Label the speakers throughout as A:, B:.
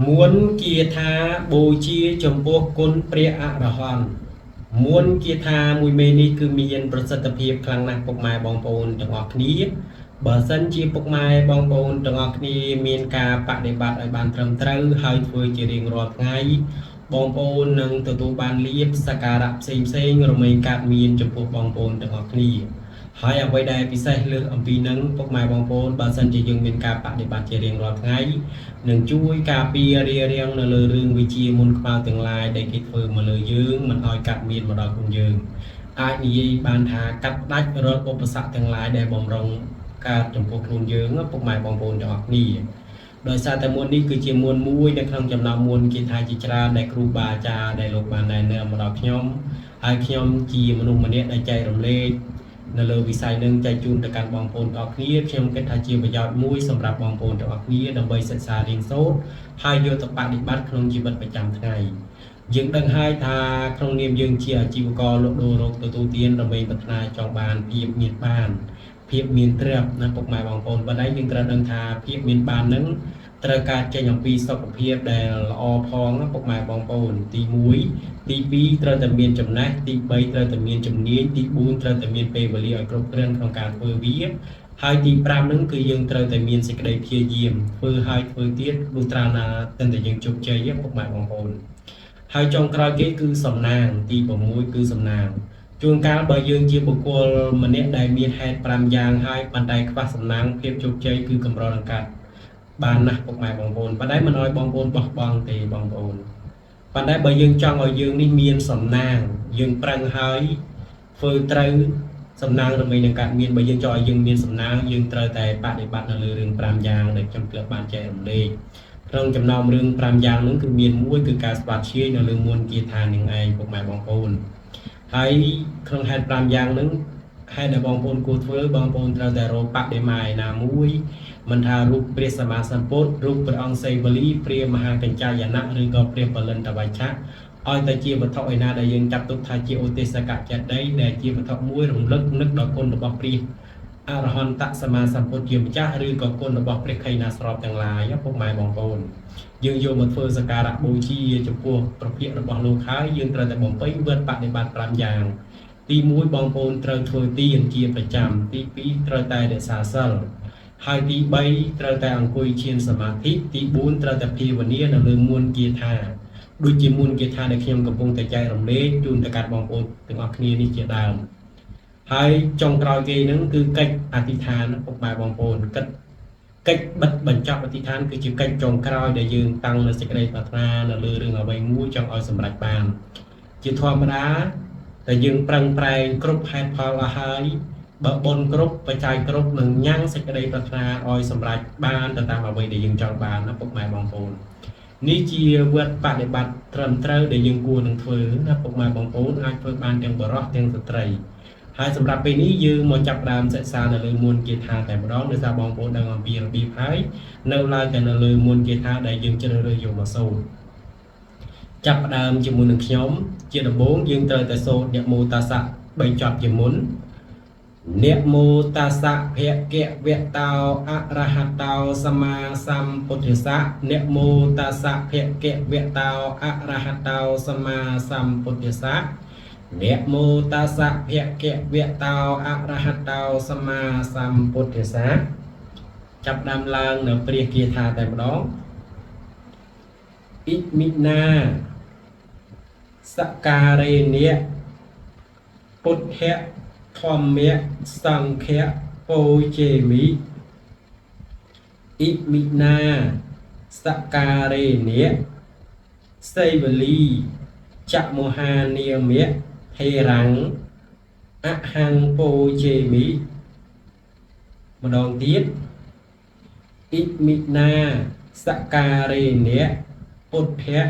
A: មន្តគាថាបូជាចំពោះគុណព្រះអរហន្តមន្តគាថាមួយមេនេះគឺមានប្រសិទ្ធភាពខ្លាំងណាស់ពុកម៉ែបងប្អូនទាំងអស់គ្នាបើសិនជាពុកម៉ែបងប្អូនទាំងអស់គ្នាមានការបដិបត្តិឲ្យបានត្រឹមត្រូវហើយធ្វើជារៀងរាល់ថ្ងៃបងប្អូននឹងទទួលបានលាភសក្ការៈផ្សេងៗរមែងកើតមានចំពោះបងប្អូនទាំងអស់គ្នាហើយអ្វីដែលពិសេសលើសអំពីនឹងពុកម៉ែបងប្អូនបើសិនជាយើងមានការបដិបត្តិជារៀងរាល់ថ្ងៃនឹងជួយការពាររារាំងនៅលើរឿងវិជាមុនខ្មៅទាំងឡាយដែលគេធ្វើមកលើយើងមិនឲ្យកាត់មានមកដល់ខ្លួនយើងអាចនិយាយបានថាកាត់ផ្ដាច់រាល់ឧបសគ្គទាំងឡាយដែលបំរុងកើតចំពោះខ្លួនយើងពុកម៉ែបងប្អូនទាំងអស់គ្នាដោយសារតែមន្តនេះគឺជាមន្តមួយនៅក្នុងចំណោមមន្តគេថាជាច្រើនដែលគ្រូបាអាចារ្យដែលលោកបានណែនាំមកដល់ខ្ញុំហើយខ្ញុំជាមនុស្សម្នាក់ដែលចែករំលែកនៅលើវិស័យនឹងចែកជូនទៅកាន់បងប្អូនទាំងអស់គ្នាខ្ញុំគិតថាជាប្រយោជន៍មួយសម្រាប់បងប្អូនទាំងអស់គ្នាដើម្បីសិក្សារៀនសូត្រហើយយកទៅបដិបត្តិក្នុងជីវិតប្រចាំថ្ងៃយើងដឹងហើយថាក្នុងនាមយើងជាអាជីវករលក់ដូររកទទួលទានដើម្បីប្រាថ្នាចង់បានភាពមានបានភាពមានទ្រព្យណាពុកម៉ែបងប្អូនប៉ុន្តែយើងត្រូវដឹងថាភាពមានបាននឹងត្រូវការចេញអំពីសុខភាពដែលល្អផងណាពុកម៉ែបងប្អូនទី1ទី2ត្រូវតែមានចំណេះទី3ត្រូវតែមានជំនាញទី4ត្រូវតែមានពេលវេលាឲ្យគ្រប់គ្រាន់ក្នុងការធ្វើវាហើយទី5ហ្នឹងគឺយើងត្រូវតែមានសេចក្តីព្យាយាមធ្វើឲ្យធ្វើទៀតលុះត្រាណាទិនតែយើងជោគជ័យពុកម៉ែបងប្អូនហើយចុងក្រោយគេគឺសំណាងទី6គឺសំណាងជួនកាលបើយើងជាបុគ្គលម្នាក់ដែលមានហេតុ5យ៉ាងហើយប៉ុន្តែខ្វះសំណាងភាពជោគជ័យគឺកម្រនឹងកាត់បានណាស់ពុកម៉ែបងប្អូនប៉ុន្តែមិនឲ្យបងប្អូនបោះបង់ទេបងប្អូនប៉ុន្តែបើយើងចង់ឲ្យយើងនេះមានសំណាងយើងប្រឹងហើយធ្វើត្រូវសំណាងរមែងនឹងកើតមានបើយើងចង់ឲ្យយើងមានសំណាងយើងត្រូវតែបដិបត្តិនៅលើរឿង5យ៉ាងដែលខ្ញុំធ្លាប់បានចែករំលែកក្នុងចំណោមរឿង5យ៉ាងហ្នឹងគឺមានមួយគឺការស្វាធ្យាយនៅលើមន្តគាថានឹងឯងពុកម៉ែបងប្អូនហើយក្នុងហេតុ5យ៉ាងហ្នឹងហេតុដែលបងប្អូនគួរធ្វើបងប្អូនត្រូវតែរកបដិមាឯណាមួយមិនថារូបព្រះសម្មាសម្ពុទ្ធរូបព្រះអង្គសីវលីព្រះមហាកញ្ចាយណៈឬក៏ព្រះបលិន្តវច្ឆៈឲ្យតែជាវត្ថុឯណាដែលយើងចាត់ទុកថាជាឧទេសកចេតិយដែលជាវត្ថុមួយរំលឹកនឹកដល់គុណរបស់ព្រះអរហន្តសម្មាសម្ពុទ្ធជាម្ចាស់ឬក៏គុណរបស់ព្រះខៃណាស្របទាំងឡាយពុកម៉ែបងប្អូនយើងយកមកធ្វើសក្ការៈបូជាចំពោះប្រភពរបស់លោកហើយយើងត្រូវតែបំពេញវត្តបដិបត្តិ5យ៉ាងទី1បងប្អូនត្រូវធ្វើទានជាប្រចាំទី2ត្រូវតែរក្សាសីលហើយទី3ត្រូវតែអង្គុយឈានសមាធិទី4ត្រូវតែភាវនានៅលើមន្តគាថាដូចជាមន្តគាថាដែលខ្ញុំកំពុងតែចែករំលែកជូនទៅកាន់បងប្អូនទាំងអស់គ្នានេះជាដើមហើយចុងក្រោយគេហ្នឹងគឺកិច្ចអធិដ្ឋានពុកម៉ែបងប្អូនកិច្ចបិទបញ្ចប់អធិដ្ឋានគឺជាកិច្ចចុងក្រោយដែលយើងតាំងនៅសេចក្តីប្រាថ្នានៅលើរឿងអ្វីមួយចង់ឲ្យសម្រេចបានជាធម្មតាតែយើងប្រឹងប្រែងគ្រប់ហេតុផលអស់ហើយបើបុណ្យគ្រប់បច្ច័យគ្រប់នឹងញ៉ាំងសេចក្តីប្រាថ្នាឲ្យសម្រេចបានទៅតាមអ្វីដែលយើងចង់បានណាពុកម៉ែបងប្អូននេះជាវត្តបដិបត្តិត្រឹមត្រូវដែលយើងគួរនឹងធ្វើណាពុកម៉ែបងប្អូនអាចធ្វើបានទាំងបុរសទាំងស្ត្រីហើយសម្រាប់ពេលនេះយើងមកចាប់ផ្ដើមសិក្សានៅលើមន្តគាថាតែម្ដងដោយសារបងប្អូនដឹងអំពីរបៀបហើយនៅឡើយតែនៅលើមន្តគាថាដែលយើងជ្រើសរើសយកមកសូត្រចាប់ផ្ដើមជាមួយនឹងខ្ញុំជាដំបូងយើងត្រូវតែសូត្រនមោតាសៈ3ចប់ជាមុននមោតាសៈភគវតោអរហតោសម្មាសម្ពុទ្ធស្សៈនមោតាសៈភគវតោអរហតោសម្មាសម្ពុទ្ធស្សៈនមោតាសៈភគវតោអរហតោសម្មាសម្ពុទ្ធស្សៈចាប់ដើមឡើងនៅព្រះគាថាតែម្ដងអ៊ិមិណាសការេនៈពុទ្ធៈធម្មៈសង្ឃៈពោជេមិអ៊ិមិណាសការេនៈសីវលីចមហានាមៈថេរੰអហង្ពោជេមិម្ដងទៀតអ៊ិមិណាសការេនៈពុទ្ធៈ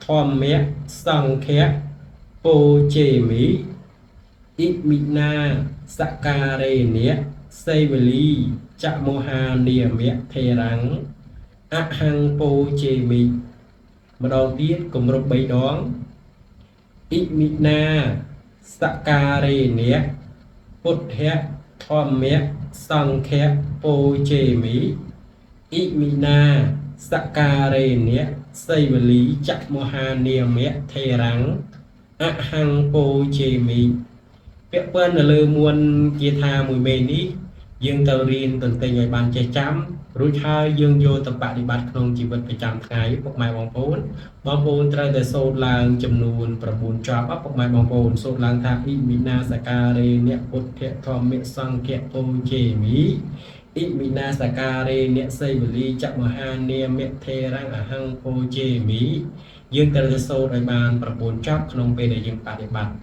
A: ធម្មៈសង្ឃៈពោជេមិអ៊ិមិណាសការេនៈសីវលីចមហានាមៈថេរੰអហង្ពោជេមិម្ដងទៀតគម្រប់3ដងអ៊ិមិណាសការេនៈពុទ្ធៈធម្មៈសង្ឃៈពោជេមិអ៊ិមិណា សការេនៈសីវលីចមហានាមៈថេរੰអហង្ពោជេមិ។ ពាក់ព័ន្ធនៅលើមួនគាថាមួយមេនេះ យើងត្រូវរៀនទន្ទិញឲ្យបានចេះចាំ រួចហើយយើងយកទៅបដិបត្តិក្នុងជីវិតប្រចាំថ្ងៃ។ ពុកម៉ែបងប្អូន បងប្អូនត្រូវតែសូត្រឡើងចំនួន9ជាប់ ពុកម៉ែបងប្អូនសូត្រឡើងថា អ៊ិមិណាសការេនៈពុទ្ធធម្មសង្ឃពោជេមិ អ៊ិមិណាសការេនៈសីវលីចមហានាមៈថេរੰអហង្ពោជេមិ។ យើងត្រូវតែសូត្រឲ្យបាន9ចប់ក្នុងពេលដែលយើងបដិបត្តិ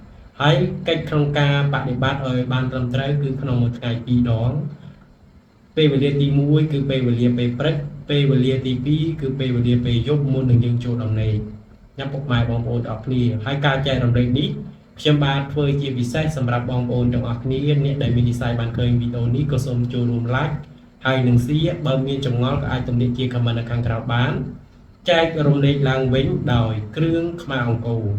A: ហើយកិច្ចក្នុងការបដិបត្តិឲ្យបានត្រឹមត្រូវ គឺក្នុងមួយថ្ងៃ2ដង ពេលវេលាទី1គឺពេលវេលាពេលព្រឹក ពេលវេលាទី2គឺពេលវេលាពេលយប់មុននឹងយើងចូលដំណេក ញ៉ាំពុកម៉ែបងប្អូនទាំងអស់គ្នា។ ហើយការចែករំលែកនេះ ខ្ញុំបាទធ្វើជាពិសេសសម្រាប់បងប្អូនទាំងអស់គ្នា អ្នកដែលមាននិស្ស័យបានឃើញវីដេអូនេះ ក៏សូមចូលរួម like ហើយនឹង share បើមានចម្ងល់ក៏អាចទំនាក់ជា comment នៅខាងក្រោមបាន។ ចែករំលែកឡើងវិញដោយគ្រឿងខ្មៅអង្គរ។